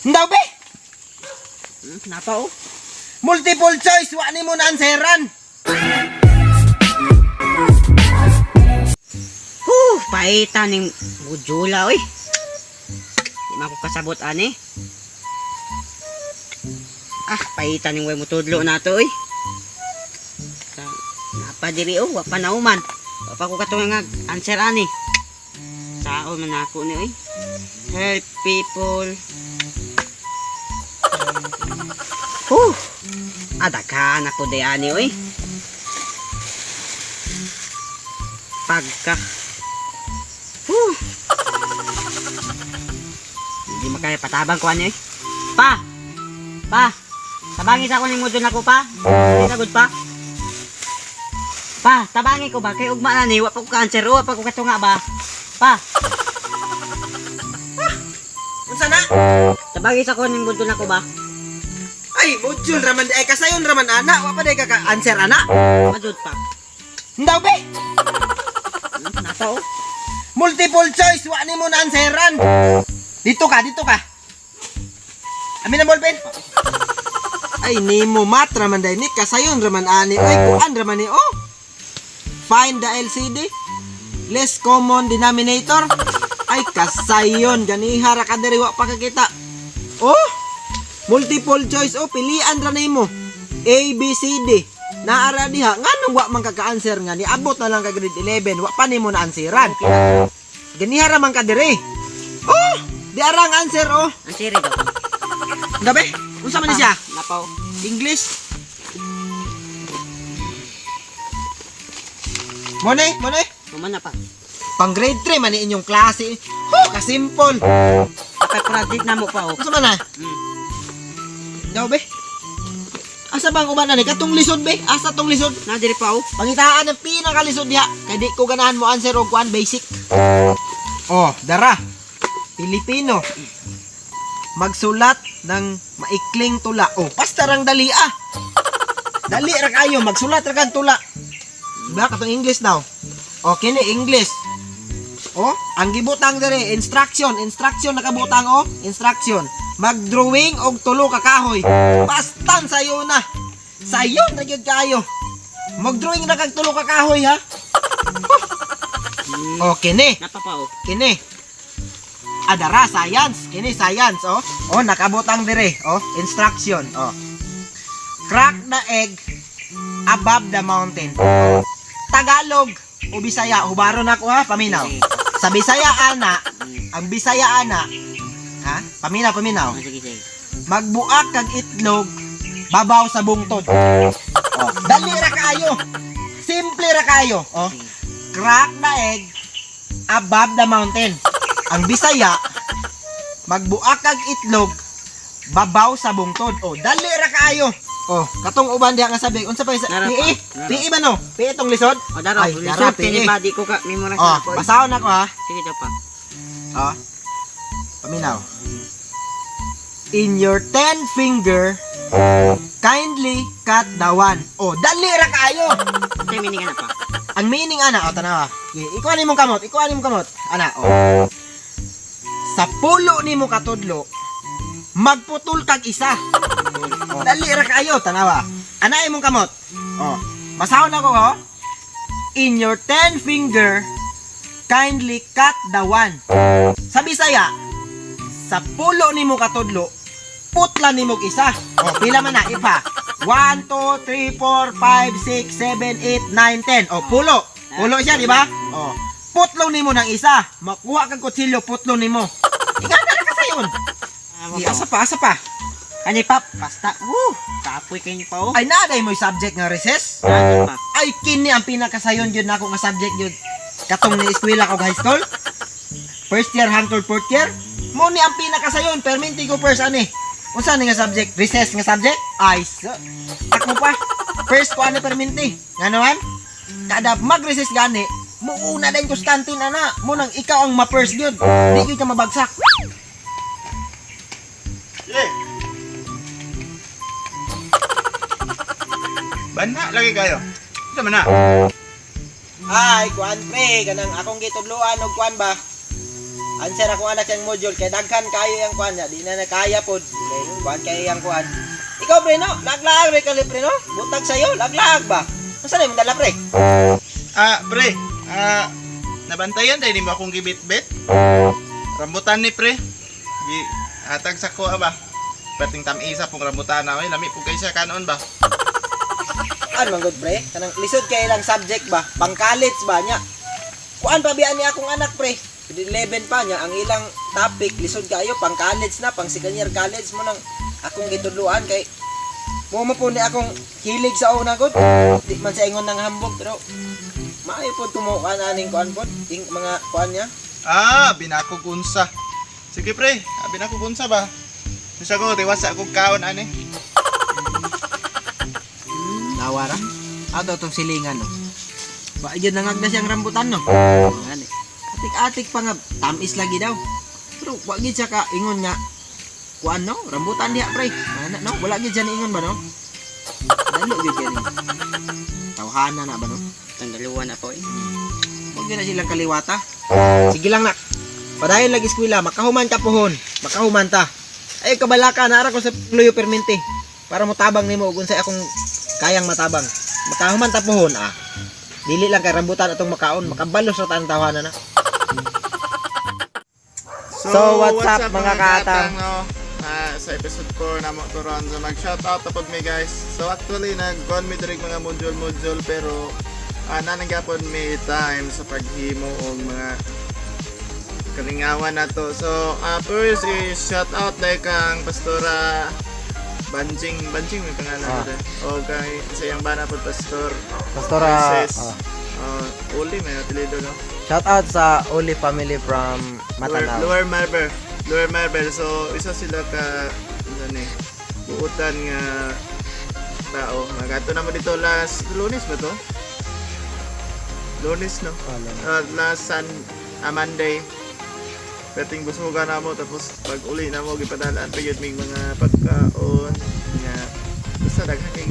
Ndaw be? Napa oh. Multiple choice wa nimo na answeran. Huh, paita ning mujula oy. Di man ko kasabot ani. Ah, paita ning way mutudlo nato oy. Napa diri oh, wa pa nauman. Wa pa ko katong nga answer ani. Saon man ako ni oy. Help people. Huh. Adaka na po day ani oy. Pagka. Whew. Hindi makaya patabang ko ano eh. Pa! Pa! Tabangi sa ako ni module nako pa. Hindi na good pa. Pa, tabangi ko ba? Kay ugma na ni, wa pa ko ka-answer, wa pa ko katunga ba? Pa, Unsa na? tabangi sa ako ni module nako ba? Ay, module raman ay kasayon raman ana, wa pa day ka answer ana. Madud pa. Ndaw be? Napa oh. Multiple choice wa nimo na answeran. Dito ka, dito ka. Amin na ballpen. Ay nimo mat raman day ni kasayon raman ani. Ay kuan raman ni oh. Find the LCD. Less common denominator. Ay kasayon ganiha ra ka diri wa pa kakita. Oh. Multiple choice oh pilian ra nimo. A B C D. Naara diha nganong wa man ka ka-answer nga niabot na lang ka grade 11 wa pa nimo na answeran. Ganiha ra man ka diri. Oh, di ara ang answer oh. Answer daw. Gabi, unsa man ni siya? Napa oh. English. Mone, mone. Human na pa. Pang grade 3 man ni inyong klase. Ho, kasimple. Kapay project na mo pa oh. Unsa man na? Daw be. Asa bang uban na ni katong lisod be? Asa tong lisod? Na diri pa oh. Pangitaan ang pinakalisod diha kay di ko ganahan mo answer og kuan basic. Oh, dara. Pilipino. Magsulat ng maikling tula. Oh, basta rang dali ah. Dali ra kayo magsulat ra kang tula. Ba katong English daw. Oh, kini English. Oh, ang gibutang dere instruction, instruction nakabutang oh, instruction. Magdrawing og tulo ka kahoy. Bastan sayo na. Sayo na gyud kayo. Magdrawing na kag tulo ka kahoy ha. Oh, kini, Napa pa oh. kini. Adara science, kini science oh. Oh, nakabutang dire oh, instruction oh. Crack the egg above the mountain. Tagalog o Bisaya, hubaron ako ha, paminaw. Sa Bisaya ana, ang Bisaya ana, ha? Paminaw, paminaw. Ah, sige sige. Magbuak kag itlog, babaw sa bungtod. Oh, dali ra kaayo. Simple ra kaayo. Oh. Sige. Crack the egg above the mountain. Ang Bisaya, magbuak kag itlog, babaw sa bungtod. Oh, dali ra kaayo. Oh, katong uban diha nga sabi, unsa pa isa? Nara pa. PE. Nara. PE ba no? PE tong lisod? O daro, Ay, lisod dara, kini PE. pa di ko ka memorize Oh, na ko. basahon ako ha. Sige daw pa. Oh. Paminaw. In your 10 finger, kindly cut the one. Oh, dali ra kaayo. Sa meaning ana pa. Ang meaning ana, oh, tanawa. Okay, ikuha nimo kamot, ikuha nimo kamot. Ana, oh. Sa pulo nimo katudlo, magputol kag isa. Oh, dali ra kaayo, tanawa. Ana imong kamot. Oh, basahon ako oh. In your 10 finger, kindly cut the one. Sa Bisaya, sa pulo nimo katudlo, putla nimo isa. Oh, pila man na ipa. 1 2 3 4 5 6 7 8 9 10. Oh, pulo. Pulo siya, di ba? Oh. Putlo nimo ng isa. Makuha kag kutsilyo, putlo nimo. Ikaw na ka sayon. Ah, Di, asa pa, asa pa. Ani pap, basta. Woo, kapoy kayo pa oh. Ay naaday mo'y subject nga recess. Ano pa? Ay kini ang pinakasayon gyud nako nga subject gyud. Katong ni eskwela ko high school. First year hangtod fourth year. Mo ni ang pinakasayon, perminti ko first ani. Unsa ni nga subject? Recess nga subject? Ay, so, ako pa. First ko ani perminti. Ngano man? Kada mag-recess gani, muuna din ko sa kantin ana. Mo nang ikaw ang ma-first gyud. Di gyud ka mabagsak. Sige. Bana lagi kayo. Ito man na. Ay, kuan pre, kanang akong gitudloan og kuan ba? Answer akong anak yung module kay daghan kayo yung kuan niya, di na nakaya pod. Dili kuan kay yang kuan. Ikaw pre no, laglaag re kali pre no. Butag sayo, laglaag ba? Unsa na imong dala, pre? Ah, pre. Ah, nabantayan dahil mo akong gibit-bit. Rambutan ni pre. Gi atag sa ko ba. Perting tam-isa pong rambutan na oy, lami po kay siya kanon ba. Ano man gud, pre? Kanang lisod kay ilang subject ba? Pang college ba niya? Kuan pa biya ni akong anak, pre. Grade 11 pa niya ang ilang topic lisod kayo pang college na, pang second year college mo nang akong gitudloan kay mo po ni akong hilig sa una gud. Di man sa ingon ng hambog pero maayo po tumukan aning kuan pod ing mga kuan niya. Ah, binakog unsa. Sige pre, ah, binakog unsa ba? Bisa ko tiwasa akong kaon ani. Lawara. Ato tong silingan no. Ba yun nangagda siyang rambutan no. Gani. Atik-atik pa nga tamis lagi daw. Pero wa gid siya ka ingon nga kuan no, rambutan diha pre. Ana no, wala gid siya niingon ba no? Dalo gid kani. Tawhana na ba no? Itong dalawa na po eh. Huwag na silang kaliwata. Sige lang nak. Padayon lagi eskwela, makahuman ka pohon. Makahuman ta. Ay kabalaka naara ko sa Luyo Permente para motabang nimo ug unsay akong kayang matabang. Makahuman ta pohon ah. Dili lang kay rambutan atong makaon, makabalos ra ta ang tawanan na. So, what's up, mga kaatang? No? Ah, sa episode 4 na mo to ron. So, mag-shoutout na pod mi guys. So, actually, nag-gone mi diri mga module-module pero nananggapon mi time sa paghimo og mga kalingawan na to. So, first is shoutout like ang Pastora Banjing, Banjing may pangalan ah. O kay sa iyang bana pod Pastor Pastora, Princess. Uli may apelyido no. Shout out sa Oli family from Lower Marber. Lower Marber. So, isa sila ka ano ni buutan nga tao. Magato na mo dito last Lunes ba to? Lunes no? Last Monday. Perting busugan na mo tapos pag uli na mo gipadalaan pa gyud mig mga pagkaon nga basta daghan kay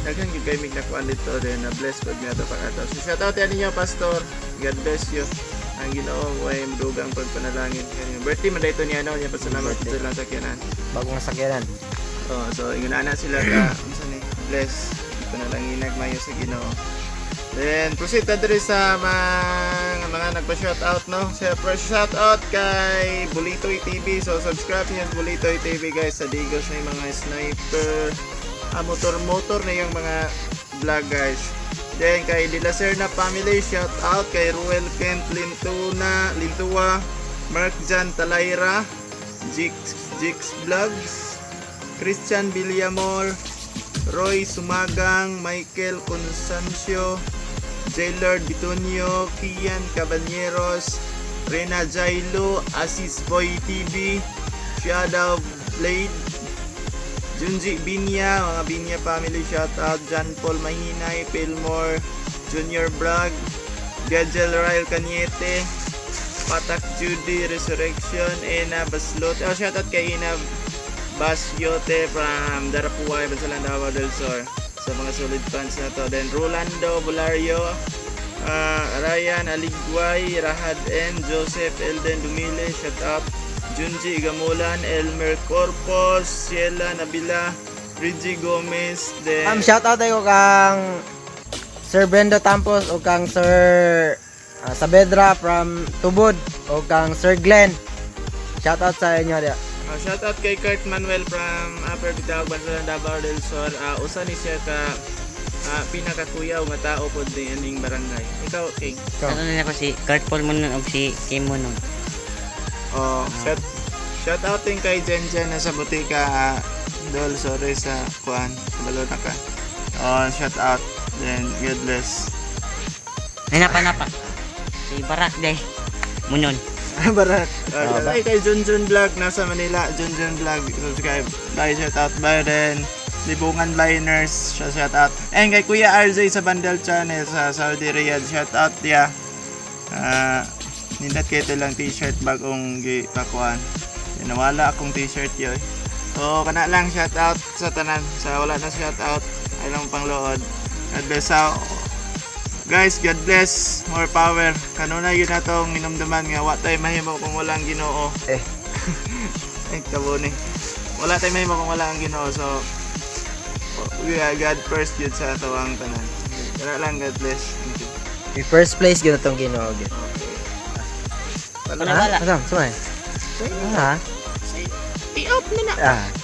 daghan gyud kay mig nakuan dito then na bless pag niya to pag-ato. So shout out yan ninyo, Pastor. God bless you. Ang Ginoo way madugang pagpanalangin kanyo. Birthday man dito niya no, niya pasalamat sa ilang sakyanan. Bagong sakyanan. Oh, so ingon ana sila ka unsa ni bless panalangin nagmayo sa Ginoo. Then proceed ta diri sa mga nagpa-shoutout no. Sa first shoutout kay Bulitoy TV. So subscribe niyo sa Bulitoy TV guys sa Digos na yung mga sniper, motor-motor na yung mga vlog guys. Then kay De La Serna family shout out kay Ruel Kent Lintuna, Lintua, Mark Jan Talayra, Jix Jix Vlogs, Christian Villamor, Roy Sumagang, Michael Constancio, Jailor Bitonio, Kian Cabañeros, Rena Jailo, Asis Boy TV, Shadow Blade, Junji Binya, mga Binya family shoutout, John Paul Mahinay, Pilmore, Junior Bragg, Gajel Ryle Cañete, Patak Judy, Resurrection, Ena Baslote. Oh, shoutout kay Ena Basyote from Darapuay, Bansalan, Davao del Sur. Sa mga solid fans na to. Then Rolando Bolario, Ryan Aligway, Rahad N, Joseph Elden Dumile, shoutout. Junji Igamulan, Elmer Corpus, Ciela Nabila, Reggie Gomez, then Shout out tayo kang Sir Brendo Tampos o kang Sir Sabedra from Tubod o kang Sir Glenn. Shout out sa inyo diya. Shout out kay Kurt Manuel from Upper Bitag, Bansalan, Davao del Sur. Usa ni siya ka pinakakuyaw nga tao pod ni aning barangay. Ikaw, King. Ikaw. Ano na ko si Kurt Paul mo nun og si Kim mo nun. Oh, shout out din kay Jen Jen na sa butika. Dol, sorry sa kuan. Kabalo na ka. Oh, shout out. Then God bless. Ay, napa napa. Si Barak day. Munon. Barak. Ay, kay Junjun Vlog nasa Manila. Junjun Vlog, subscribe. Bye, shout out. Bye then. Libungan Liners, shout out. And kay Kuya RJ sa Bandel Channel sa Saudi Riyadh, shout out ya. Nindot kay ito lang t-shirt bagong gipakuan. Nawala akong t-shirt yoy. So kana lang shout out sa tanan. Sa wala na shout out ay lang panglood. God bless sa Guys, God bless, more power. Kanunay yun natong inumduman nga wa tay mahimo kung walang Ginoo. Eh. Ay, tabo ni. Wala tay mahimo kung wala ang Ginoo. So, we are God first yun sa atawang tanan. Kana lang, God bless. Thank you. In first place gyud atong Ginoo gyud. Okay. Wala, wala. Asa? Sumay. Ah. I-off na na. Ah.